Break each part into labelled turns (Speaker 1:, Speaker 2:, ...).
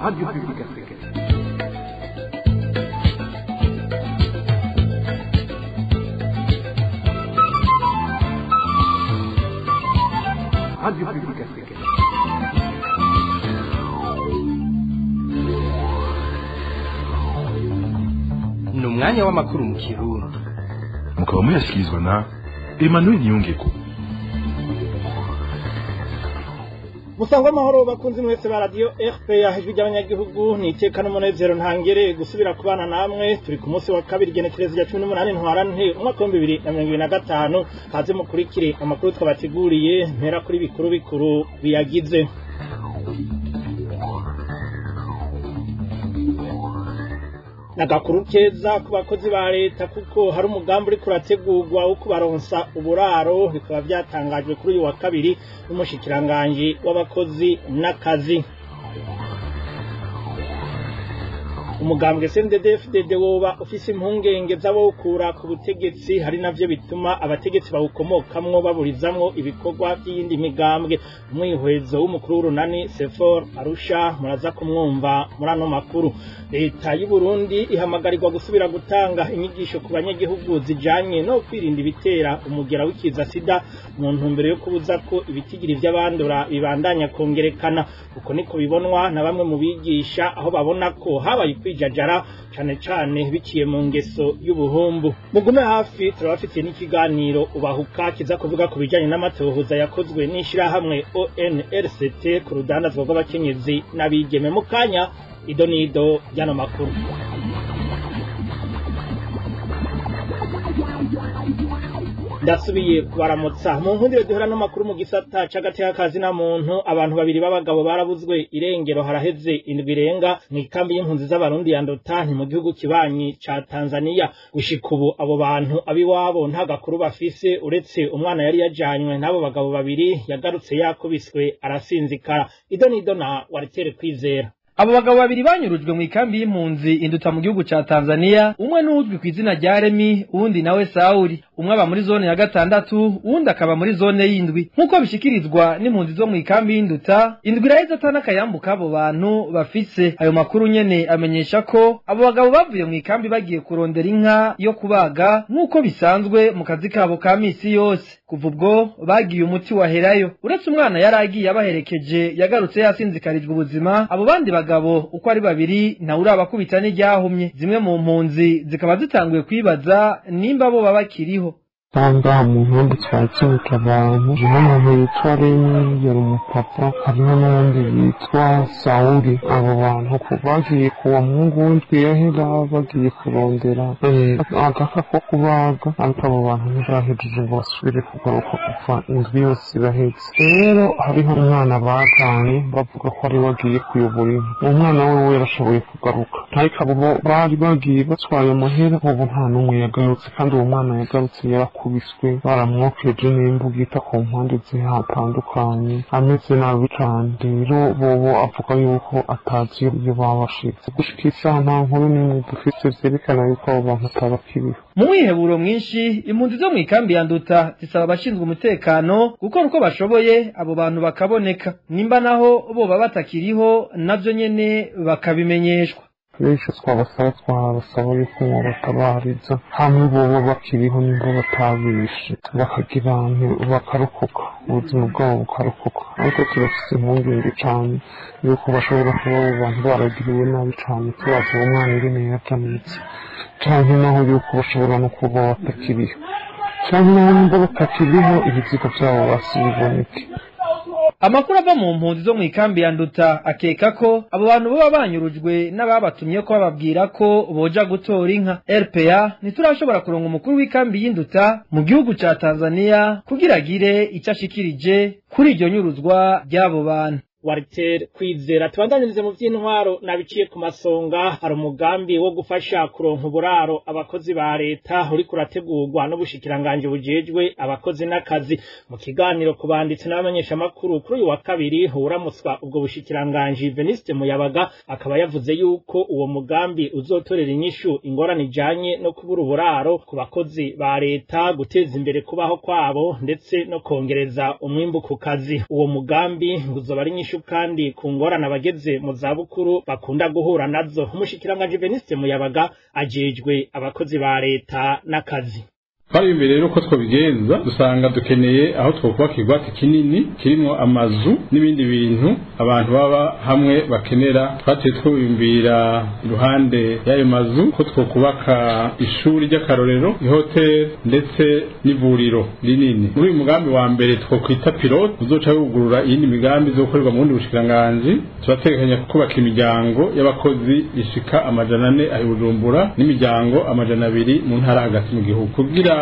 Speaker 1: Radio Publique Africaine. Radio Publique Africaine.
Speaker 2: Ni umwanya w'amakuru mu Kirundi.
Speaker 3: Mukaba muyashyikirizwa na Emmanuel Niyongeko.
Speaker 4: Musangwa amahoro bakunzi mwese ba radio RPA, ijwi ry'abanyagihugu. Ni iteka n'umunezero ntangere gusubira kubana namwe. Turi ku munsi wa kabiri, igenekerezo rya 18 Ntwarante umwaka wa 2025. Kaze mukurikire amakuru twabateguriye, mpera kuri bikuru bikuru biyagize. Nagakuru keza ku bakozi ba leta, kuko hari umugambi uri kurategurwa wo kubaronsa uburaro. Bikaba byatangajwe kuri uyu wa kabiri n'umushikiranganji w'abakozi n'akazi. Umugambwe CNDD-FDD woba ufise impungenge z'abawukura ku butegetsi, hari navyo bituma abategetsi bawukomokamwo baburizamwo ibikorwa by'iyindi migambwe. Umwihwezo w'umukuru w'urunani Sefor Arusha muraza kumwumva muri ano makuru. Leta y'u Burundi ihamagarirwa gusubira gutanga inyigisho ku banyagihugu zijanye no kwirinda ibitera umugera w'ikiza sida, mu ntumbero yo kubuza ko ibitigiri vy'abandura bibandanya kongerekana. Uko niko bibonwa na bamwe mu bigisha, aho babona ko habaye kwijajara cane cane biciye mu ngeso y'ubuhumbu. Mugume hafi, turabafitiye n'ikiganiro Ubahuka kiza kuvuga ku bijanye n'amatohoza yakozwe n'ishirahamwe ONRCT ku rudandazwa rw'abakenyezi n'abigeme. Mu kanya, ido n'ido ry'ano makuru. Ndasubiye kubaramutsa mu nkundire. Duhera n'amakuru mu gisata c'agateka kazina muntu. Abantu babiri b'abagabo barabuzwe irengero haraheze indwi irenga mw'ikambi y'impunzi z'Abarundi ya Ndota, ni mu gihugu kibanyi ca Tanzania. Gushika ubu abo bantu abiwabo nta gakuru bafise, uretse umwana yari yajanywe n'abo bagabo babiri yagarutse yakubiswe arasinzikara. Ido nido na Waritere Kwizera.
Speaker 5: Abo bagabo babiri banyurujwe mu ikambi y'impunzi Induta mu gihugu ca Tanzania, umwe n'uzwi ku izina rya Remi, uwundi nawe Sauli. Umwe aba muri zone ya gatandatu, uwundi akaba muri zone y'indwi. Nk'uko bishikirizwa n'impunzi zo mu ikambi y'Induta, indwi iraheze atanakayambuka abo bantu bafise. Ayo makuru nyene amenyesha ko abo bagabo bavuye mu ikambi bagiye kurondera inka yo kubaga, nk'uko bisanzwe mu kazi kabo ka misi yose. Kuva ubwo bagiye umuti waherayo. Uretse umwana yari agiye abaherekeje yagarutse yasinzikarijwe ubuzima, abo bandi bagabo uko ari babiri ntawe urabakubita n'iryahumye. Zimwe mu mpunzi zikaba zitanguye kwibaza nimba bo baba bakiriho.
Speaker 6: Ngaha mu nkambi twakirika abantu, hariho umuntu yitwa Remi, yari umupapa, hariho n'uwundi yitwa Sawuli. Abo bantu bagiye kuwa Mungu w'indwi yahera, bagiye kurondera agaka ko kubaga, ariko abo bantu ntibahejeje ngo basubire kugaruka kuva indwi yose iraheze. Rero hariho umwana bajanye bavuga ko ari we agiye kuyobora inka. Uwo mwana wewe yarashoboye kugaruka, ariko abo bari bagiye batwaye amahera ubu nta n'umwe yagarutse, kandi uwo mwana yagarutse yarakubiswe, baramwokeje n'imbugita ku mpande zihatandukanye, ameze nabi cane. Rero bobo avuga yuko atazi iyo babashitse. Gushika isaha nta nkuru n'imwe dufise vyerekana yuko abo bantu atabakiriho.
Speaker 5: Mu mwiheburo mwinshi, impunzi zo mu ikambi ya Nduta zisaba abashinzwe umutekano gukora uko bashoboye abo bantu bakaboneka, nimba naho boba batakiriho navyo nyene bakabimenyeshwa.
Speaker 6: Benshi twabasaba yuko batabariza hamwe boba bakiriho, nimba batabishe, bakagira bakarokoka, ubuzima bwabo bukarokoka. Ariko turafise impungenge cane yuko bashobora kuba abo bantu baragiriwe nabi cane, tubazi uwo mwana ingene yajanitse, canke naho yuko bashobora no kuba batakiriho, canke naho nimba batakiriho ibiziga vyabo basi biboneke.
Speaker 5: Amakuru ava mu mpunzi zo mu ikambi ya Nduta akeka ko abo bantu baba banyurujwe n'ababatumye ko bababwira ko boja gutora inka. RPA ntiturashobora kuronka umukuru w'ikambi y'Induta mu gihugu ca Tanzania kugira agire ico ashikirije kuri iryo nyuruzwa ry'abo bantu.
Speaker 4: Walter Kwizera. Tubandanyirize mu by'intwaro nabiciye ku masonga. Hari umugambi wo gufasha kuronka uburaro abakozi ba leta uri kurategurwa n'ubushikiranganje bujejwe abakozi n'akazi. Mu kiganiro ku banditsi n'abamenyeshamakuru kuri uyu wa kabiri, uramutswa ubwo bushikiranganje Veniste Muyabaga akaba yavuze yuko uwo mugambi uzotorera inyishu ingorane ijanye no kubura uburaro ku bakozi ba leta, guteza imbere kubaho kwabo, ndetse no kongereza umwimbu ku kazi. Uwo mugambi ngo uzoba ari inyishu inyishu kandi ku ngorane abageze mu zabukuru bakunda guhura nazo. Umushikiranganji Veniste Muyabaga ajejwe abakozi ba leta n'akazi.
Speaker 7: Twari rero ko twobigenza dusanga dukeneye aho twokubaka ikigwati kinini kirimo amazu n'ibindi bintu abantu baba hamwe bakenera. Twaciye twiyumvira iruhande y'ayo mazu ko twokubaka ishuri ry'akarorero, ihoteli ndetse n'ivuriro rinini. Muri uyu mugambi wa mbere twokwita pilote uzoca wugurura iyindi migambi izokorerwa mu bundi bushikiranganji, turategekanya kubaka imiryango y'abakozi ishika 400 aho i Bujumbura n'imiryango 200 mu ntara hagati mu gihugu. Kugira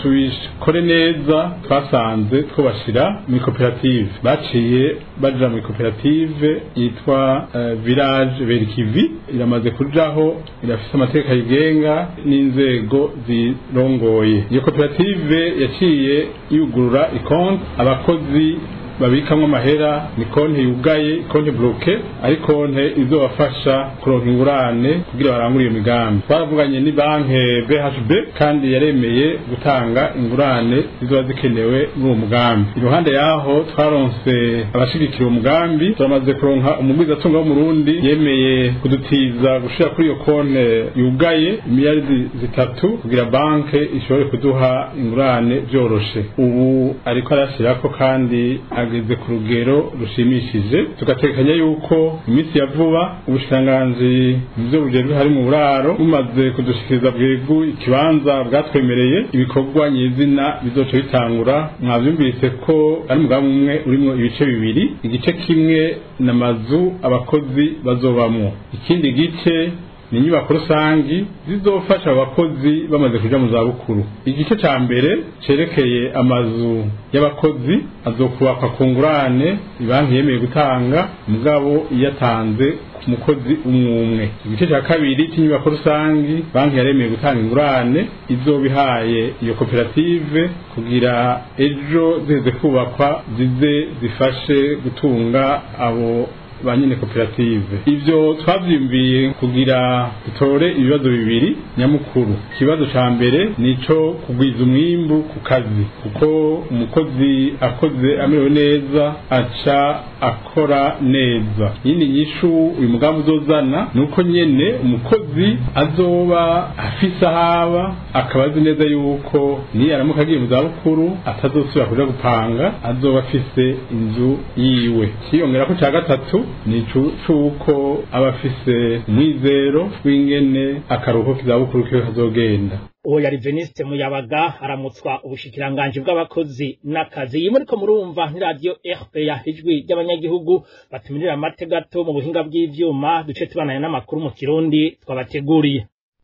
Speaker 7: tubikore neza twasanze twubashira muri koperative, baciye baja muri koperative yitwa Village Berikivi, iramaze kujaho, irafise amategeko ayigenga n'inzego zirongoye. Iyo koperative yaciye yugurura ikonti abakozi babikamwo amahera, ni konti yugaye, konti bloke, ari konti izobafasha kuronka ingurane kugira barangure iyo migambi. Twaravuganye ni banke BHB kandi yaremeye gutanga ingurane zizoba zikenewe muri uwo mugambi. Iruhande yaho twaronse abashigikira uwo mugambi, turamaze kuronka umugwizatunga w'Umurundi yemeye kudutiza gushira kuri iyo konti yugaye imiliyaridi 3 kugira banke ishobore kuduha ingurane vyoroshe. Ubu ariko arashirako kandi ageze ku rugero rushimishije. Tugatekanya yuko iminsi ya vuba ubushikiranganji muvyo bujejwe hari mu buraro bumaze kudushikiriza bwegu ikibanza bwatwemereye, ibikorwa nyezina bizoca bitangura. Mwavyumvise ko ari umugambi umwe urimwo ibice bibiri, igice kimwe n'amazu abakozi bazobamwo, ikindi gice ni inyubako rusangi zizofasha abakozi bamaze kuja mu zabukuru. Igice ca mbere cerekeye amazu y'abakozi azokubakwa ku ngurane ibanki yemeye gutanga, mugabo iyatanze ku mukozi umwe. Igice ca kabiri c'inyubako rusangi banki yaremeye gutanga ingurane izobihaye iyo koperative kugira ejo ziheze kubakwa zize zifashe gutunga abo ba nyene koperative. Ivyo twavyimbiye kugira dutore ibibazo bibiri nyamukuru. Ikibazo ca mbere nico kugwiza umwimbu ku kazi, kuko umukozi akoze amerewe neza aca akora neza. Yindi nyishu uyu mugambi uzozana nuko nyene umukozi azoba afise ahaba, akaba azi neza yuko niyo aramuka agiye mu zabukuru atazosubira kuja gupanga, azoba afise inzu yiwe. Ciyongerako ca gatatu ni cuko aba afise umwizero w'ingene akaruhuko k'izabukuru kiwe kazogenda.
Speaker 4: Uwo yari Veniste Muyabaga aramutswa ubushikiranganji bw'abakozi n'akazi. Iyi muriko murumva ni radio RPA, ijwi ry'abanyagihugu. Batumirira amate gato mu buhinga bw'ivyuma, duce tubananye n'amakuru mu Kirundi twabateguriye.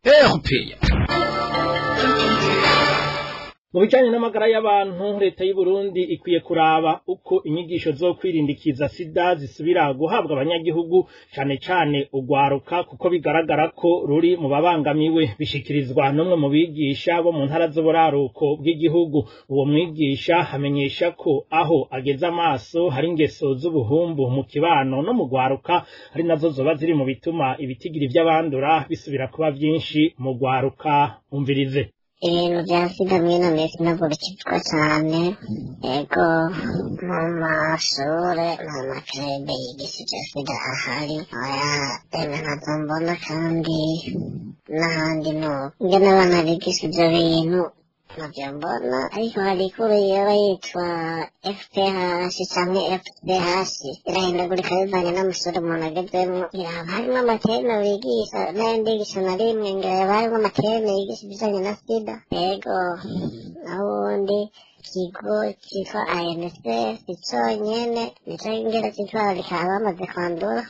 Speaker 2: RPA.
Speaker 4: Mu bijanye n'amagara y'abantu, leta y'u Burundi ikwiye kuraba uko inyigisho zo kwirindikiza sida zisubira guhabwa abanyagihugu, cane cane ugwaruka, kuko bigaragara ko ruri mu babangamiwe. Bishikirizwa n'umwe mu bigisha bo mu ntara z'uburaruko bw'igihugu. Uwo mwigisha amenyesha ko aho ageze amaso hari ingeso z'ubuhumbu mu kibano no mu gwaruka, ari nazo zoba ziri mu bituma ibitigiri vy'abandura bisubira kuba vyinshi mu gwaruka. Umvirize.
Speaker 8: Ibintu vya sida mwino minsi ntabwo bikivugwa cane, ego mu mashure nta makerebe yigisha ivya sida ahari, oya eme ntazo mbona, kandi n'ahandi nuko ingene abana bigisha ivyo bintu ntavyo mbona. Ariko hari ikuru yoba yitwa FPH canke FDH, irahindagurika bivanye n'amashure umuntu agezemwo. Iraba harimwo amateme bigisha, nayo ndigisha na rimwe ngira yoba harimwo amateme yigisha ibijanye na sida. Ego naho ubundi ikigo citwa ANSS conyene nico ngira citwararika abamaze kwandura,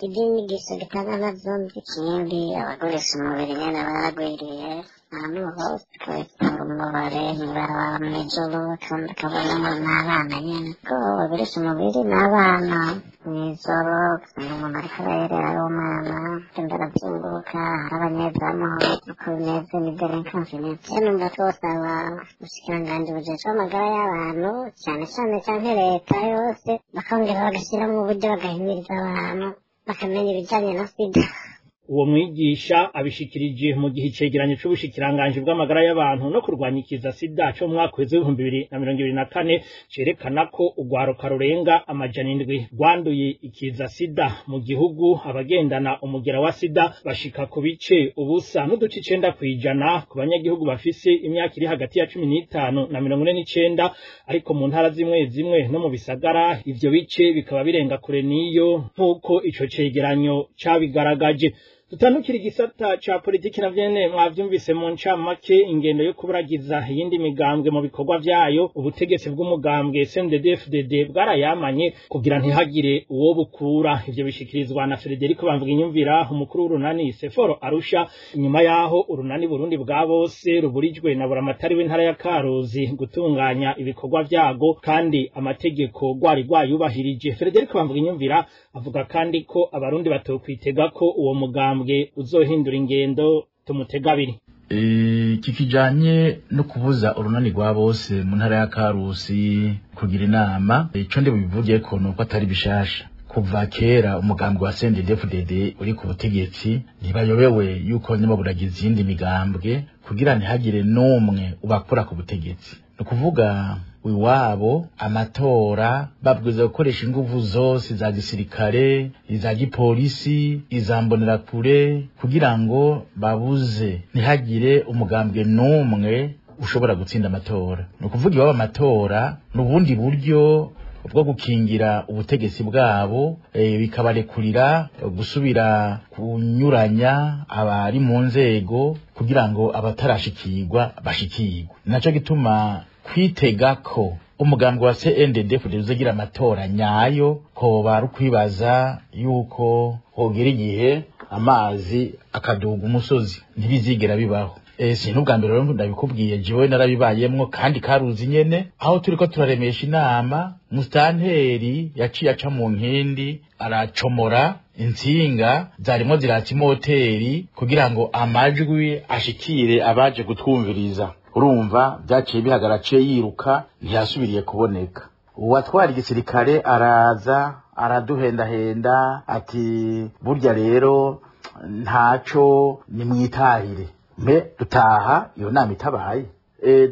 Speaker 8: ivy'inyigisho gitanga ntavyo nzi. Ikindi abagurisha umubiri nyene baragwiriye ahantu hose, ukabisanga mu mubare, mw'ibarabara, mw'ijoro, kandi ukabona n'abana nyene ko bagurisha umubiri n'abana mw'ijoro, ugasanga umuntu ariko arayerera ari umwana, agenda arazunguruka, hari abanyezamu hose, uko bimeze ni delinquance nyene. Rero numva twosaba ubushikiranganji bujejwe amagara y'abantu cane cane canke leta yose, bakongera bagashiramwo uburyo, bagahimiriza abantu bakamenya ibijanye na sida.
Speaker 4: Uwo mwigisha abishikirije mu gihe icegeranyo c'ubushikiranganje bw'amagara y'abantu no kurwanya ikiza sida co mu mwaka w'ibihumbi 2024 cerekana ko urwaruka rurenga 700 rwanduye ikiza sida mu gihugu. Abagendana umugera wa sida bashika ku bice 0.9% ku banyagihugu bafise imyaka iri hagati ya 15 na 49, ariko mu ntara zimwe zimwe no mu bisagara ivyo bice bikaba birenga kure niyo, nk'uko ico cegeranyo cabigaragaje. Tutandukira igisata ca politiki. Na vyene mwavyumvise mu ncamake, ingendo yo kuburagiza iyindi migambwe mu bikorwa vyayo, ubutegetsi bw'umugambwe CNDD-FDD bwarayamanye kugira ntihagire uwo bukura. Ivyo bishikirizwa na Frederico Bamvuginyumvira, umukuru w'urunani Seforo Arusha, inyuma yaho urunani Burundi bwa bose ruburijwe na buramatari w'intara ya Karuzi gutunganya ibikorwa vyago kandi amategeko rwari rwayubahirije. Frederico Bamvuginyumvira avuga kandi ko abarundi batokwitega ko uwo mugambwe uzohindura ingendo. Tumutegabiri.
Speaker 9: Iki kijanye no kubuza urunani rwa bose mu ntara ya Karusi kugira inama, ico ndi bubivuge ko nuko atari bishasha. Kuva kera umugambi wa CNDD-FDD uri ku butegetsi, ntibayobewe yuko nyuma buragiza izindi migambwe kugira ntihagire n'umwe ubakura ku butegetsi. Ni ukuvuga iwabo amatora babwiza gukoresha inguvu zose za gisirikare, iza gipolisi, iza mbonerakure, kugira ngo babuze ntihagire umugambwe n'umwe ushobora gutsinda amatora. Ni ukuvuga iwabo amatora ni ubundi buryo bwo gukingira ubutegetsi bwabo, bikabarekurira gusubira kunyuranya abari mu nzego kugira ngo abatarashikirwa bashikirwe. Naco gituma kwitega ko umugambi wa CNDD-FDD uzogira amatora nyayo ko rukwibaza yuko hogera igihe amazi akaduga umusozi, ntibizigera bibaho. Si n'ubwa mbere rero ndabikubwiye, jewe narabibayemwo kandi Karuzi nyene, aho turiko turaremesha inama, mustanteri yaciye aca mu nkindi aracomora intsinga zarimo ziratsa imoteri kugira ngo amajwi ashikire abaje kutwumviriza. Urumva byaciye bihagara, aciye yiruka, ntiyasubiriye kuboneka. Uwatwara igisirikare araza araduhendahenda ati burya rero ntaco, nimwitahire. Mbe dutaha iyo nama itabaye.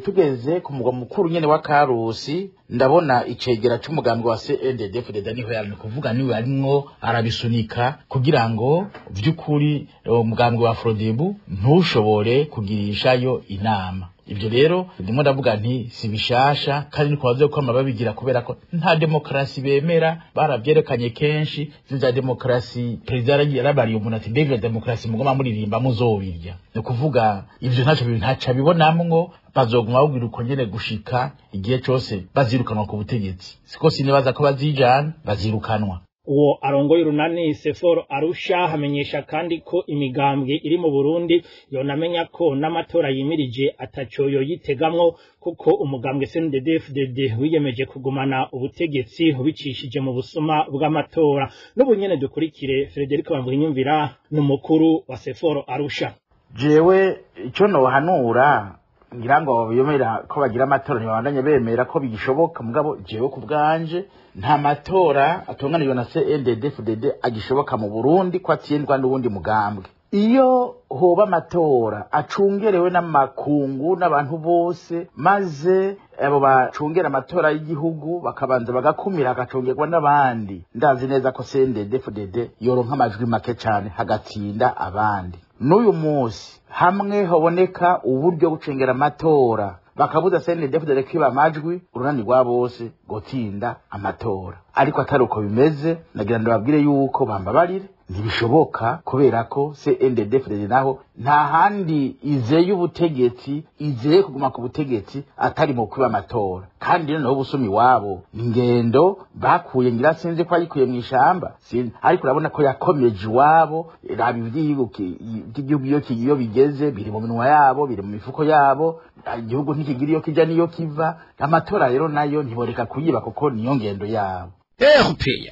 Speaker 9: Tugeze ku mugwa mukuru nyene wa Karusi, ndabona icegera c'umugambi wa CNDD-FDD niho yari, kuvuga niwe arimwo arabisunika kugira ngo vy'ukuri umugambi wa Frodebu ntushobore kugirishayo inama. Ibyo rero ndimo ndavuga nti si bishasha, kandi niko bavuze ko babigira kubera ko nta demokarasi bemera. Barabyerekanye kenshi ivyo vya demokarasi. Perezida yarabariye umuntu ati mbega demokarasi mugoma muririmba muzobirya. Ni ukuvuga ivyo ntaco ntaco abibonamwo. Bazoguma babwira uko nyene gushika igihe cose bazirukanwa ku butegetsi. Siko sinibaza ko bazijana, bazirukanwa.
Speaker 4: Uwo arongoye urunani Seforo Arusha hamenyesha kandi ko imigambwe iri mu Burundi yonamenya ko n'amatora yimirije ataco yoyitegamwo, kuko umugambwe CNDD-FDD wiyemeje kugumana ubutegetsi ubicishije mu busuma bw'amatora. N'ubu nyene dukurikire Frederico Bamvuginyumvira, n'umukuru wa Seforo Arusha.
Speaker 9: Jewe ico nohanura, ngira ngo biyemera ko bagira amatora, ntibabandanye bemera ko bigishoboka, mugabo jewe ku bwanje nta matora atunganijwe na CNDD-FDD agishoboka mu Burundi ko atsindwa n'uwundi mugambwe. Iyo hoba amatora acungerewe n'amakungu n'abantu bose, maze abo bacungera amatora y'igihugu bakabanza bagakumira, agacungerwa n'abandi, ndazi neza ko CNDD-FDD yoronka amajwi make cane hagatsinda abandi. N'uyu munsi hamwe haboneka uburyo gucengera amatora bakabuza CNDD-FDD kwiba amajwi, urunani rwa bose gutsinda amatora. Ariko atari uko bimeze, nagira ndababwire yuko bambabarire, ntibishoboka, kubera ko CNDD-FDD naho nta handi izeye ubutegetsi, izeye kuguma ku butegetsi atari mu kwiba amatora. Kandi noneho ubusumi wabo ingendo bakuye, ngira sinzi ko ayikuye mu ishamba, ariko urabona ko yakomeje iwabo. Raba ivy'igihugu iyo bigeze, biri mu minwa yabo, biri mu mifuko yabo. Igihugu ntikigira iyo kija niyo kiva. Amatora rero nayo ntiboreka kuyiba kuko niyo ngendo yabo.
Speaker 2: RPA.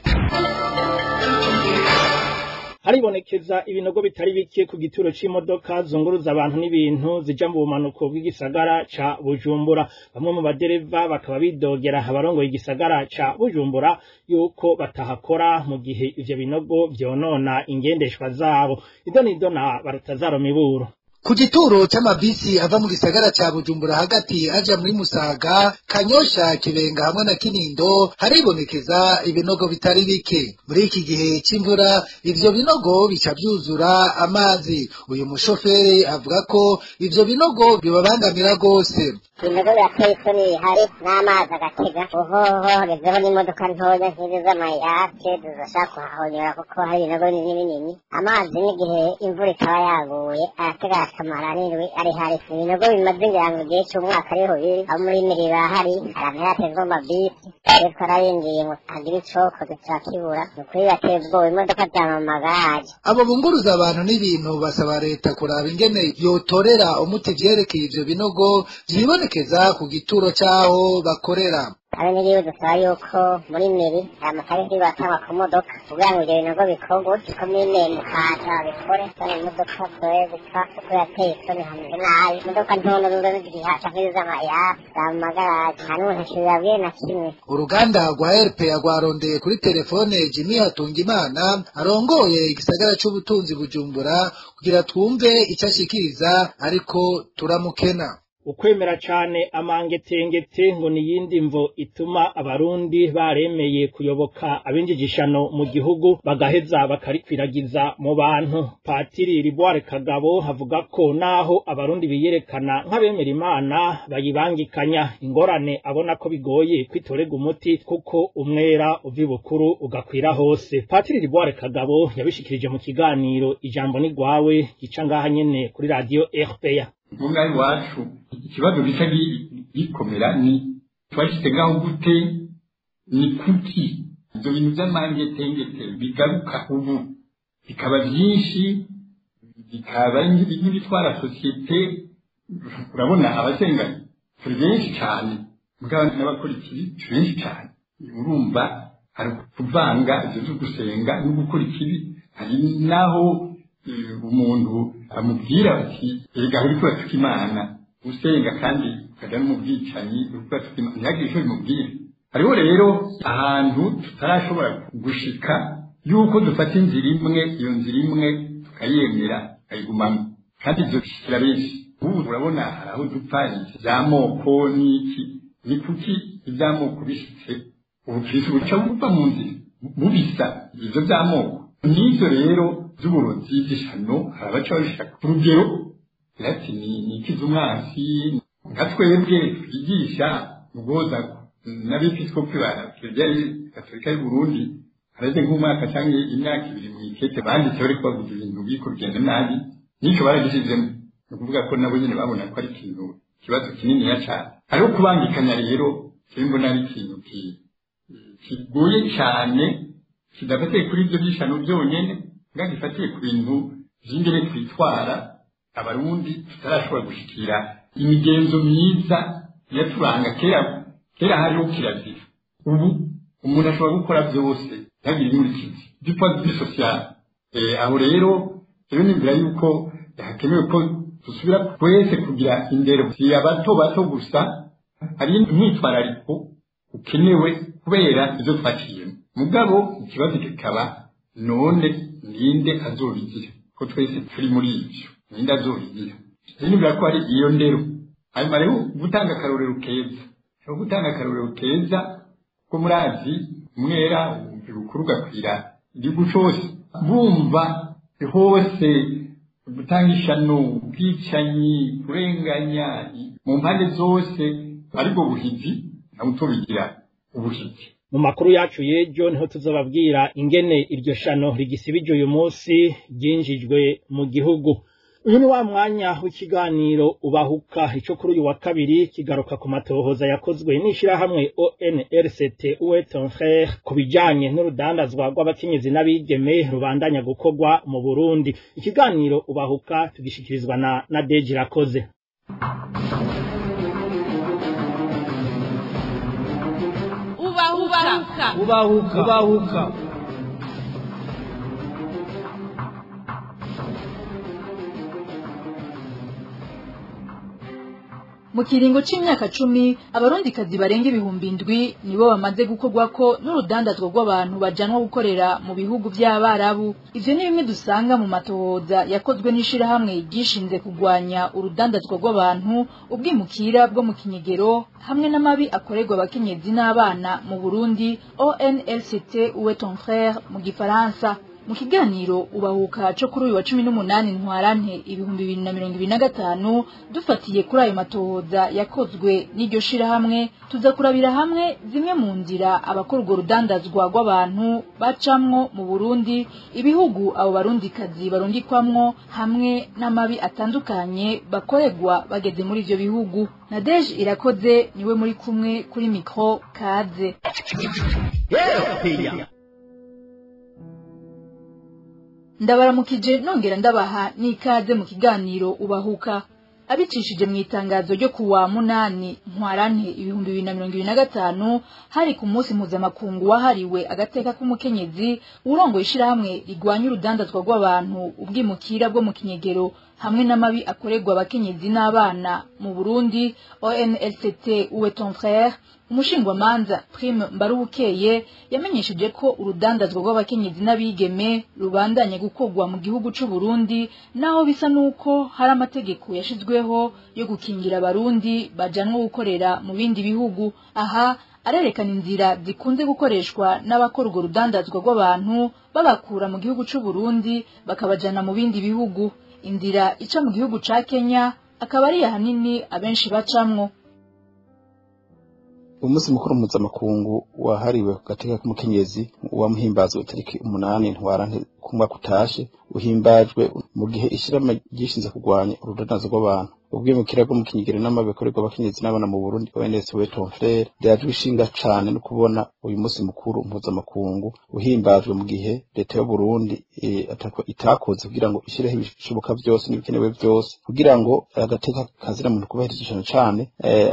Speaker 4: Haribonekeza ibinogo bitari bike ku gituro c'imodoka zunguruza abantu n'ibintu zija mu bumanuko bw'igisagara ca Bujumbura. Bamwe mu badereva bakaba bidogera abarongoye igisagara ca Bujumbura yuko batahakora mu gihe ivyo binogo vyonona ingendeshwa zabo. Idonidona Barutazaro Miburo.
Speaker 10: Ku gituro c'amabisi ava mu gisagara ca Bujumbura hagati aja muri Musaga, Kanyosha, Kibenga hamwe na Kinindo haribonekeza ibinogo bitari bike. Muri iki gihe c'imvura ivyo binogo bica vyuzura amazi. Uyu mushoferi avuga ko ivyo binogo bibabangamira gose.
Speaker 8: Ibinogo birateye isoni, bihari n'amazi agatega uhoho, hagezeho n'imodoka ntoya nk'izo z'amayase zidashaka kuhahonyora kuko hari ibinogo binini binini. Amazi n'igihe imvura ikaba yaguye aratega akamara n'indwi ari hari. Ibinogo bimaze ngira ngo igihe c'umwaka ariho biri, aho muri miriba hari ahantu hatezwe amabisi, rero twararindiriye ngo hagire icokoze turakibura. Ni ukuri birateye ubwoba, imodoka zama mu magaraje.
Speaker 10: Abo bunguruza abantu n'ibintu basaba leta kuraba ingene yotorera umuti ivyerekeye ivyo binogo vyibonekeza ku gituro c'aho bakorera.
Speaker 8: Abenegihugu dusaba yuko muri miri aya matariki batangwa ku modoka kugira ngo ivyo binogo bikorwe, komine Mukaza babikore kandi imodoka zoye gupfa kuko yateye isoni, hameze nabi. Imodoka ntono ziza zigihaca nk'izo z'amayasi zama mu magaraje, nta n'umuntu akibabwiye na kimwe.
Speaker 10: Uruganda rwa RPA rwarondeye kuri telefone Jimmy Hatungimana arongoye igisagara c'ubutunzi Bujumbura kugira twumve ico ashikiriza, ariko turamukena.
Speaker 4: Ukwemera cane amangetengete ngo ni yindi mvo ituma abarundi baremeye kuyoboka abinjijishano mu gihugu bagaheza bakarikwiragiza mu bantu. Patiri Riboire Kagabo avuga ko naho abarundi biyerekana nk'abemera Imana bayibangikanya, ingorane abona ko bigoye kwitorega umuti kuko umwera uva ibukuru ugakwira hose. Patiri Riboire Kagabo yabishikirije mu kiganiro Ijambo ni rwawe gica ngaha nyene kuri radio RPA.
Speaker 7: Mu mwanya iwacu ikibazo gica gikomera ni twashyize ngaho gute, ni kuki ibyo bintu by'amangetengete bigaruka ubu bikaba byinshi, bikaba nk'ibitwara sosiyete. Urabona abasenga turi benshi cyane, mugabo n'abakora ikibi turi benshi cyane. Urumva hari kuvanga ibyo byo gusenga no gukora ikibi. Hari n'aho umuntu amubwira ati erega uriko uratuka Imana usenga kandi ukaja no mu bwicanyi, uriko uratuka Imana, ntihagire ico bimubwira. Hariho rero ahantu tutarashobora gushika yuko dufata inzira imwe, iyo nzira imwe tukayemera tukayigumamo, kandi ivyo bishikira benshi. Ubu urabona hari aho dupfa ivy'amoko n'iki, ni kuki ivy'amoko bishitse ubukristo buca buva mu nzira bubisa ivyo vy'amoko n'ivyo rero by'uburozi by'ishano. Hari abaca babishaka ku rugero ati ni ikiza umwansi, nka twebwe twigisha ubwoza n'abepiskopi ba Kiliziya Gatolika y'u Burundi hareze nk'umwaka cyangwa imyaka ibiri mu ikete banditse bariko bavuga ibintu biriko bigenda nabi, n'icyo baragishizemo. Ni ukuvuga ko nabo nyene babona ko ari ikintu ikibazo kininiya cane. Hariho kubangikanya rero, jewe mbona ari ikintu kigoye cane, kidafatiye kuri ibyo by'ishano byonyene, nga gifatiye ku bintu vy'ingene twitwara abarundi tutarashobora gushikira imigenzo myiza yaturanga kera. Kera hariho kirazira, ubu umuntu ashobora gukora byose ntagire inkurikizi du point de vue social. Aho rero nimvira yuko hakenewe ko dusubira twese kugira indero, si abato bato gusa, hari umwitwarariko ukenewe kubera ivyo twaciyemo. Mugabo ikibazo kikaba none ninde azobigira, ko twese turi muri ivyo, ninde azobigira? Nimvira ko hari iyo ndero. Hanyuma rero gutanga akarorero keza, gutanga akarorero keza ko murazi umwera ubukuru ugakwira igihugu cose, bumva hose gutanga ishano, ubwicanyi, kurenganya mu mpande zose, aribwo buhizi nawe utobigira ubuhizi.
Speaker 4: Mu makuru yacu y'ejo niho tuzobabwira ingene iryo shano rigisibije uyu munsi ryinjijwe mu gihugu. Uyu ni wa mwanya w'ikiganiro Ubahuka, ico kuri uyu wa kabiri kigaruka ku matohoza yakozwe n'ishirahamwe ONRCT Où est ton frère ku bijanye n'urudandazwa rw'abakenyezi n'abigeme rubandanya gukorwa mu Burundi. Ikiganiro Ubahuka tugishikirizwa na Nadege Irakoze.
Speaker 11: Ubahuka.
Speaker 5: Ubahuka. Ubahuka.
Speaker 11: Mu kiringo c'imyaka 10 abarundikazi barenga 7,000 nibo bamaze gukorwako n'urudandazwa rw'abantu bajanwa gukorera mu bihugu by'Abarabu. Ivyo ni bimwe dusanga mu matohoza yakozwe n'ishirahamwe ryishinze kugwanya urudandazwa rw'abantu, ubwimukira bwo mu kinyegero hamwe n'amabi akorerwa abakenyezi n'abana mu Burundi, ONLCT ou ton frère mu gifaransa. Mu kiganiro ubahuka cyo kuri uyu wa 18 ntwarante 2025 dufatiye kuri ayo matohoza yakozwe n'iryo shirahamwe, tuza kurabira hamwe zimwe mu nzira abakora urwo rudandazwa rw'abantu bacamwo mu Burundi, ibihugu abo barundikazi barungikwamwo hamwe n'amabi atandukanye bakorerwa bageze muri ivyo bihugu. Nadege Irakoze niwe muri kumwe kuri micro kaze. Ndabaramukije nongera ndabaha n'ikaze mu kiganiro ubahuka. Abicishije mu itangazo ryo kuwa 8 ntwarante 2025 hari ku munsi mpuzamakungu wahariwe agateka k'umukenyezi, urongoye ishirahamwe rigwanya urudandazwa rw'abantu, ubwimukira bwo mu kinyegero hamwe n'amabi akorerwa abakenyezi n'abana mu Burundi, ONLCT ou ton frère, umushingwamanza Prime Mbarubukeye yamenyesheje ko urudandazwa rw'abakenyezi n'abigeme rubandanye gukorwa mu gihugu c'u Burundi, naho bisa nuko hari amategeko yashizweho yo gukingira abarundi bajanwa gukorera mu bindi bihugu. Aha arerekana inzira zikunze gukoreshwa n'abakora urwo rudandazwa rw'abantu babakura mu gihugu c'u Burundi bakabajana mu bindi bihugu. Inzira ica mu gihugu ca Kenya akaba ari ahanini abenshi bacamwo.
Speaker 12: Umunsi mukuru mpuzamakungu wahariwe gateka k'umukenyezi wa muhimbazwe tariki 8 ntwarante ku mwaka utashe, uhimbajwe mu gihe ishirahamwe ryishinze kurwanya urudandazwa rw'abantu, ubwimukira bwo mu kinyegero n'amabi akorerwa abakenyezi n'abana mu Burundi, ONLCT ton frère, ryajwe ishinga cane no kubona uyu munsi mukuru mpuzamakungu uhimbajwe mu gihe leta y'u Burundi itakoze kugira ngo ishireho ibishoboka vyose n'ibikenewe vyose kugira ngo agateka kazira muntu kubahirizwa, cane cane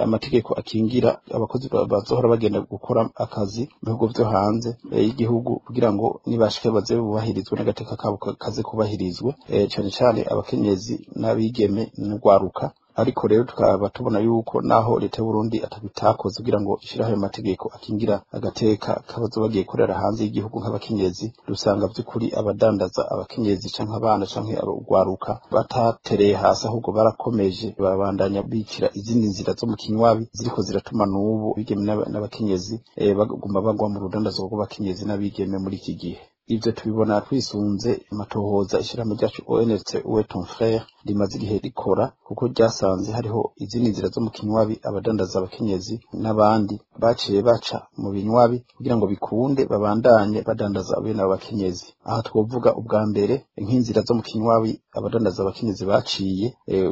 Speaker 12: amategeko akingira abakozi bazohora bagenda gukora akazi mu bihugu vyo hanze y'igihugu, kugira ngo nibashike baze bubahirizwe n'agateka kabo kaze kubahirizwe, cane cane abakenyezi n'abigeme n'urwaruka. Ariko rero tukaba tubona yuko naho leta y'u Burundi atabitakoze kugira ngo ishiraho ayo mategeko akingira agateka k'abazo bagiye korera hanze y'igihugu nk'abakenyezi, rusanga by'ukuri abadandaza abakenyezi canke abana canke urwaruka batatereye hasi, ahubwo barakomeje babandanya bikira izindi nzira zo mu kinywabi ziriko ziratuma n'ubu abigeme n'abakenyezi baguma bagwa mu rudandazo rw'abakenyezi n'abigeme muri iki gihe. Ivyo tubibona twisunze amatohoza ishirahamwe ryacu ONLCT ou ton frère rimaze igihe rikora, kuko ryasanze hariho izindi nzira zo mu kinywabi abadandaza abakenyezi n'abandi baciye baca mu binywabi kugira ngo bikunde babandanye badandaza bene abo bakenyezi. Aha twovuga ubwa mbere nk'inzira zo mu kinywabi abadandaza abakenyezi baciye,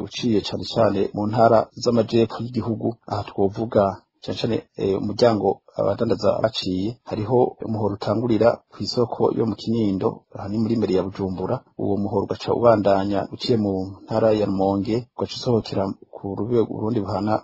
Speaker 12: uciye cane cane mu ntara z'amajepfo y'igihugu. Aha twovuga cane cane umuryango abadandaza baciye, hariho umuhoro utangurira ku isoko yo mu Kinindo, aha ni muri meri ya Bujumbura. Uwo muhoro ugaca ubandanya uciye mu ntara ya Rumonge, ugaca usohokera ku rubibe Burundi buhana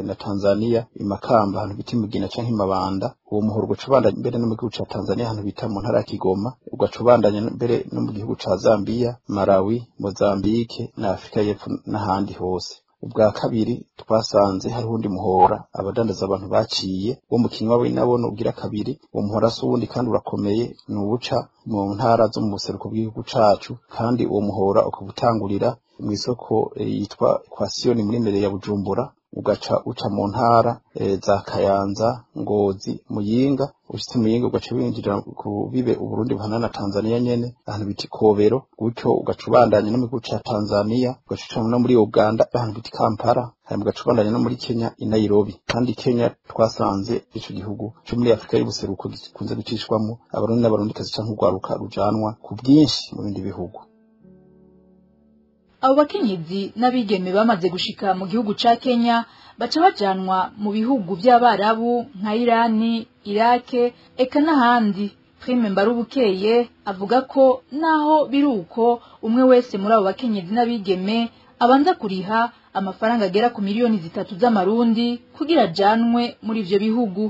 Speaker 12: na Tanzania, i Makamba ahantu bita Imugina canke Imabanda. Uwo muhoro ugaca ubandanya mbere no mu gihugu ca Tanzania ahantu bita mu ntara ya Kigoma, ugaca ubandanya mbere no mu gihugu ca Zambia, Malawi, Mozambique na Afrika y'Epfo n'ahandi hose. Ubwa kabiri twasanze hariho undi muhora abadandaza abantu baciye wo mu kinywabi nabo nugira kabiri. Uwo muhora si uwundi kandi urakomeye, ni uwuca mu ntara zo mu buseruko bw'igihugu cacu, kandi uwo muhora ukaba utangurira mw'isoko yitwa kwa Siyoni muri mere ya Bujumbura, ugaca uca mu ntara za Kayanza, Ngozi, Muyinga. Ushitse Muyinga ugaca winjira ku bibe Uburundi buhana na Tanzania nyene ahantu bita Ikobero, gutyo ugaca ubandanya no mu gihugu ca Tanzania, ugaca uca no muri Uganda ahantu bita Kampala, hanyuma ugaca ubandanya no muri Kenya i Nairobi. Kandi Kenya twasanze ico gihugu co muri Afrika y'ubuseruko gikunze gucishwamwo abarundi n'abarundikazi canke urwaruka rujanwa ku bwinshi mu bindi bihugu.
Speaker 11: Abo bakenyezi n'abigeme bamaze gushika mu gihugu ca Kenya baca bajanwa mu bihugu by'Abarabu nka Irani, Irake eka n'ahandi. Prime Mbarubukeye avuga ko naho biruko umwe wese muri abo bakenyezi n'abigeme abanza kuriha amafaranga agera ku 3 miliyoni z'amarundi kugira ajanwe muri ivyo bihugu.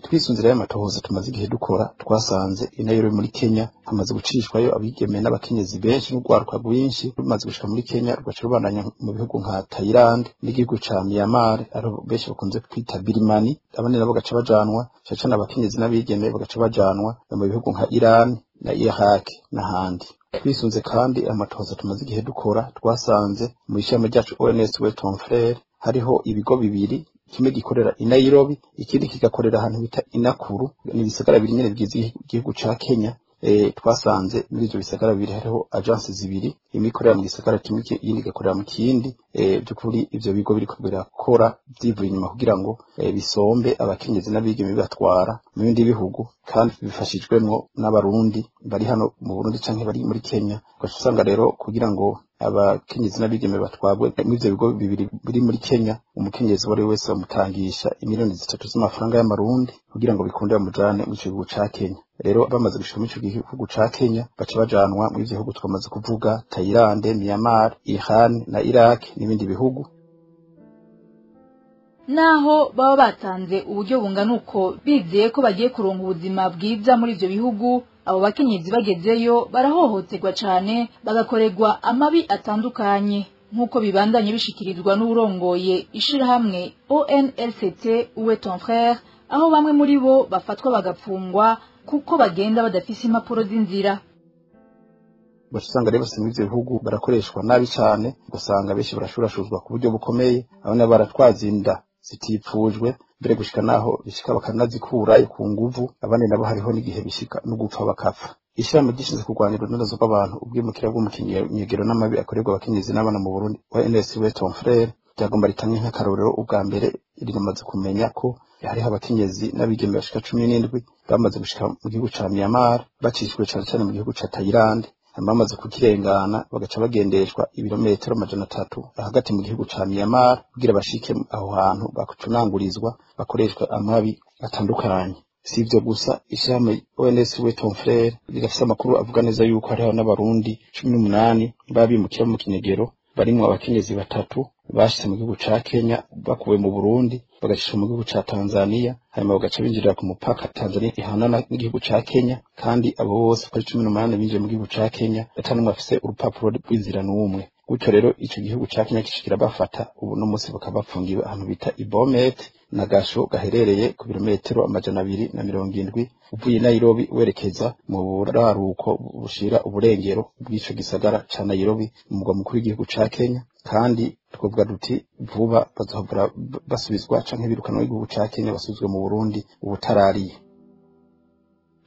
Speaker 12: Twisunzira y'amatohoza tumaze igihe dukora, twasanze i Nairobi muri Kenya hamaze gucishwayo abigeme n'abakenyezi benshi n'urwaruka rwinshi rumaze gushika muri Kenya, rugaca rubandanya mu bihugu nka Thailand n'igihugu ca Myanmar, aho benshi bakunze kwita Birmani. Abandi nabo bagaca bajanwa, cane cane abakenyezi n'abigeme, bagaca bajanwa mu bihugu nka Iran na Iraq n'ahandi. Twisunze kandi amatohoza tumaze igihe dukora, twasanze mu ishami ryacu ONS Où est ton frère hariho ibigo bibiri, kimwe gikorera i Nairobi, ikindi kigakorera ahantu bita Inakuru. Ni ibisagara bibiri nyene bigize igihugu ca Kenya. Twasanze muri ivyo bisagara bibiri hariho agence zibiri, imwe ikorera mu gisagara kimwe, iyindi igakorera mu kindi. By'ukuri ivyo bigo biriko birakora vyivuye inyuma kugira ngo bisombe abakenyezi n'abigeme bibatwara mu bindi bihugu, kandi bifashijwemwo n'Abarundi bari hano mu Burundi canke bari muri Kenya. Ugaca usanga rero kugira ngo abakenyezi n'abigeme batwagwe muri ivyo bigo bibiri biri muri Kenya, umukenyezi uwo ari we wese bamutangisha 3 miliyoni z'amafaranga y'amarundi kugira ngo bikunde bamujane muri ico gihugu ca Kenya. Rero bamaze gushika muri ico gihugu ca Kenya, baca bajanwa muri ivyo bihugu twamaze kuvuga: Thailand, Myanmar, Iran na Iraq n'ibindi bihugu.
Speaker 11: Naho baba batanze uburyo bungana uko bizeye ko bagiye kuronka ubuzima bwiza muri ivyo bihugu, abo bakenyezi bagezeyo barahohoterwa cane, bagakorerwa amabi atandukanye, nk'uko bibandanye bishikirizwa n'uwurongoye ishirahamwe ONLCT Où est ton frère, aho bamwe muri bo bafatwa bagapfungwa kuko bagenda badafise impapuro z'inzira.
Speaker 12: Ugaca usanga rero bose muri ivyo bihugu barakoreshwa nabi cane, ugasanga benshi barashurashuzwa ku buryo bukomeye, abana baratwaza inda zitifujwe, mbere gushika naho bishika bakanazikurayo ku nguvu. Abandi nabo hariho n'igihe bishika no gupfa bakapfa. Ishirahamwe gishinzwe kurwanya urudandazwa rw'abantu, ubwimukira bwo mu kinyegero n'amabi akorerwa abakenyezi n'abana mu Burundi, ONS Où est ton frère, ryagomba ritange nk'akarorero. Ubwa mbere, riramaze kumenya ko hariho abakenyezi n'abigeme bashika 17 bamaze gushika mu gihugu ca Myanmar, bacishijwe cane cane mu gihugu ca Thailand, hanyuma bamaze kukirengana bagaca bagendeshwa ibirometero 300 hagati mu gihugu ca Myanmar kugira bashike aho hantu bacunangurizwa, bakoreshwa amabi atandukanye. Si ivyo gusa, ishirahamwe ONS Où est ton frère rirafise amakuru avuga neza yuko hariho n'Abarundi 18 babimukira mu kinyegero, barimwo abakenyezi batatu bashitse mu gihugu ca Kenya bakuwe mu Burundi, bagashika mu gihugu ca Tanzania, hanyuma bagaca binjirira ku mupaka Tanzania ihana n'igihugu ca Kenya. Kandi abo bose uko ari 18 binjiye mu gihugu ca Kenya ata n'umwe afise urupapuro rw'inzira n'umwe. Gutyo rero ico gihugu ca Kenya kishikira bafata, ubu no munsi bakaba bafungiwe ahantu bita Ibomet na Gasho, gaherereye ku birometero 270 uvuye i Nairobi werekeza mu buraruko bushira uburengero bw'ico gisagara ca Nairobi, umugwa mukuru w'igihugu ca Kenya. Kandi twovuga duti vuba bazohora basubizwa canke birukanwa igihugu ca Kenya, basubizwe mu Burundi ubutarariye.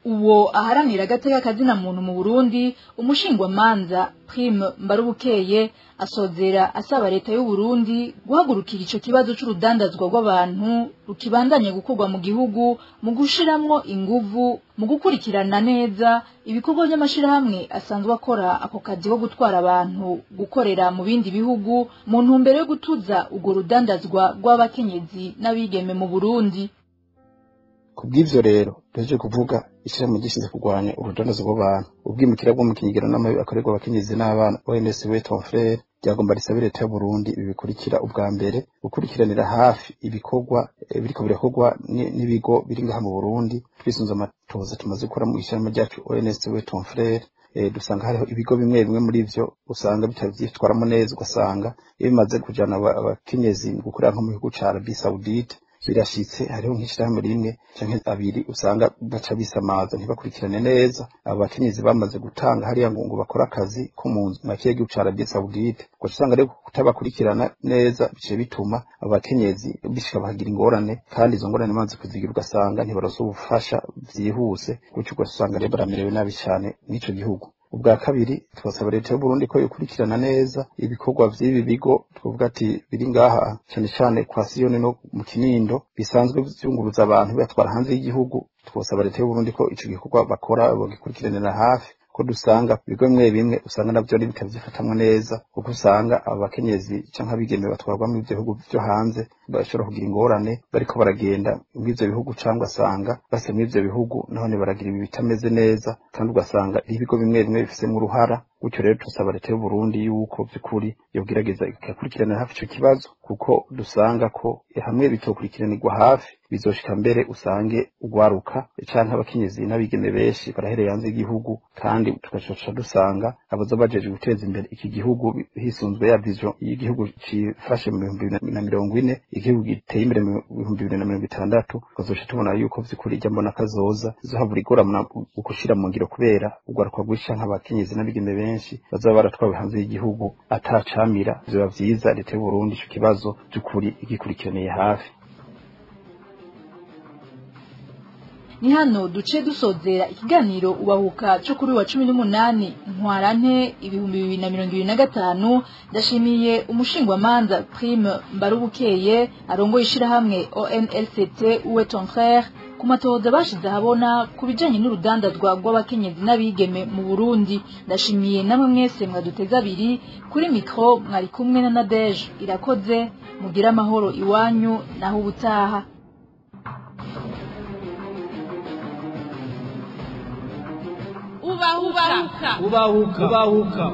Speaker 11: Uwo aharanira agateka kazina muntu mu Burundi, umushingwamanza Prime Mbarubukeye, asozera asaba leta y'u Burundi guhagurukira ico kibazo c'urudandazwa rw'abantu rukibandanye gukorwa mu gihugu, mu gushiramwo inguvu mu gukurikirana neza ibikorwa by'amashirahamwe asanzwe akora ako kazi ko gutwara abantu gukorera mu bindi bihugu, mu ntumbero yo gutuza urwo rudandazwa rw'abakenyezi n'abigeme mu Burundi.
Speaker 12: Kubw'ivyo rero duhejeje kuvuga, ishirahamwe gishinzwe kurwanya urudandazwa rw'abantu, ubwimukira bwo mu kinyegero n'amabi akorerwa abakenyezi n'abana, ONS Où est ton frère, ryagomba risabe leta y'u Burundi ibi bikurikira: ubwa mbere, gukurikiranira hafi ibikorwa biriko birakorwa n'ibigo biri ngaha mu Burundi. Twisunze amatohoza tumaze gukora mu ishirahamwe ryacu ONS Où est ton frère, dusanga hariho ibigo bimwe bimwe muri ivyo usanga bitavyitwaramo neza, ugasanga iyo bimaze kujana abakenyezi gukorera nko mu gihugu ca Arabie Saoudite, birashitse hariho nk'ishirahamwe rimwe canke abiri usanga baca bisamaza, ntibakurikirane neza abo bakenyezi bamaze gutanga hariya ngo bakore akazi ko mu nzu mwa kiriya gihugu ca Arabie Saoudite. Ugaca usanga rero kutabakurikirana neza biciye bituma abo bakenyezi bishika bakagira ingorane, kandi izo ngorane bamaze kuzigira ugasanga ntibaronse ubufasha vyihuse, gutyo ugasanga rero baramerewe nabi cane mw'ico gihugu. Ubwa kabiri, tubasaba leta y'u Burundi ko yokurikirana neza ibikorwa vy'ibi bigo twovuga ati biri ngaha cane cane kwa Siyoni no mu Kinindo, bisanzwe vyunguruza abantu bibatwara hanze y'igihugu. Twosaba leta y'u Burundi ko ico gikorwa bakora bagikurikiranira hafi, ko dusanga ibigo bimwe bimwe usanga navyo bitavyifatamwo neza, kuko usanga abo bakenyezi canke abigeme batwarwa mu ivyo bihugu vyo hanze bashobora kugira ingorane bariko baragenda muri ivyo bihugu, cyangwa asanga base muri ivyo bihugu none baragira ibi bitameze neza, kandi ugasanga ibigo bimwe bimwe bifisemwo uruhara. Gutyo rero tusaba leta y'u Burundi yuko vy'ukuri yogerageza igakurikirana hafi ico kibazo, kuko dusanga ko hamwe bitokurikiranirwa hafi bizoshika mbere usange ugwaruka canke abakenyezi n'abigeme benshi barahereye hanze y'igihugu, kandi tugaca dusanga abazoba bajeje guteza imbere iki gihugu hisunzwe ya vision y'igihugu cifashe mu 2040, igihugu giteye imbere mu 2060, tukazoca tubona yuko vy'ukuri irya mbona kazoza izohabura igoramana gushira mu ngiro, kubera ugwaruka rwinshi canke abakenyezi n'abigeme benshi bazaba baratwawe hanze y'igihugu atacamira. Vyoba vyiza leta y'u Burundi ico kibazo vy'ukuri igikurikiraniye hafi.
Speaker 11: Ni hano duce dusozera ikiganiro Ubahuka cyo kuri wa 18 Ntwarante 2025. Ndashimiye umushingwamanza Prime Mbarubukeye arongoye ishirahamwe ONLCT Où est ton frère ku matohoza bashize ahabona ku bijanye n'urudandazwa rw'abakenyezi n'abigeme mu Burundi. Ndashimiye namwe mwese mwaduteze abiri kuri micro, mwari kumwe na Nadege Irakoze. Mugira amahoro iwanyu naho ubutaha.
Speaker 13: Ubahuka.
Speaker 5: Ubahuka. Ubahuka.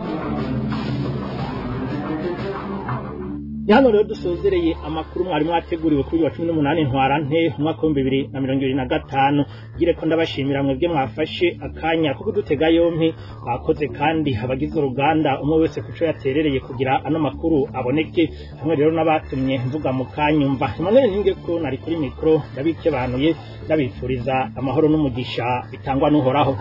Speaker 4: Hano rero dusozereye amakuru mwari mwateguriwe kuri wa 18 Ntwarante umwaka wa 2025. Gire ko ndabashimira mwebwe mwafashe akanya ko kudutega yompi, bakoze kandi abagize uruganda umwe wese kuco yaterereye kugira ano makuru aboneke, hamwe rero n'abatumye mvuga mu kanyumva. Emmanuel Ninge ko nari kuri micro ndabikebanuye, ndabifuriza amahoro n'umugisha bitangwa n'Uhoraho.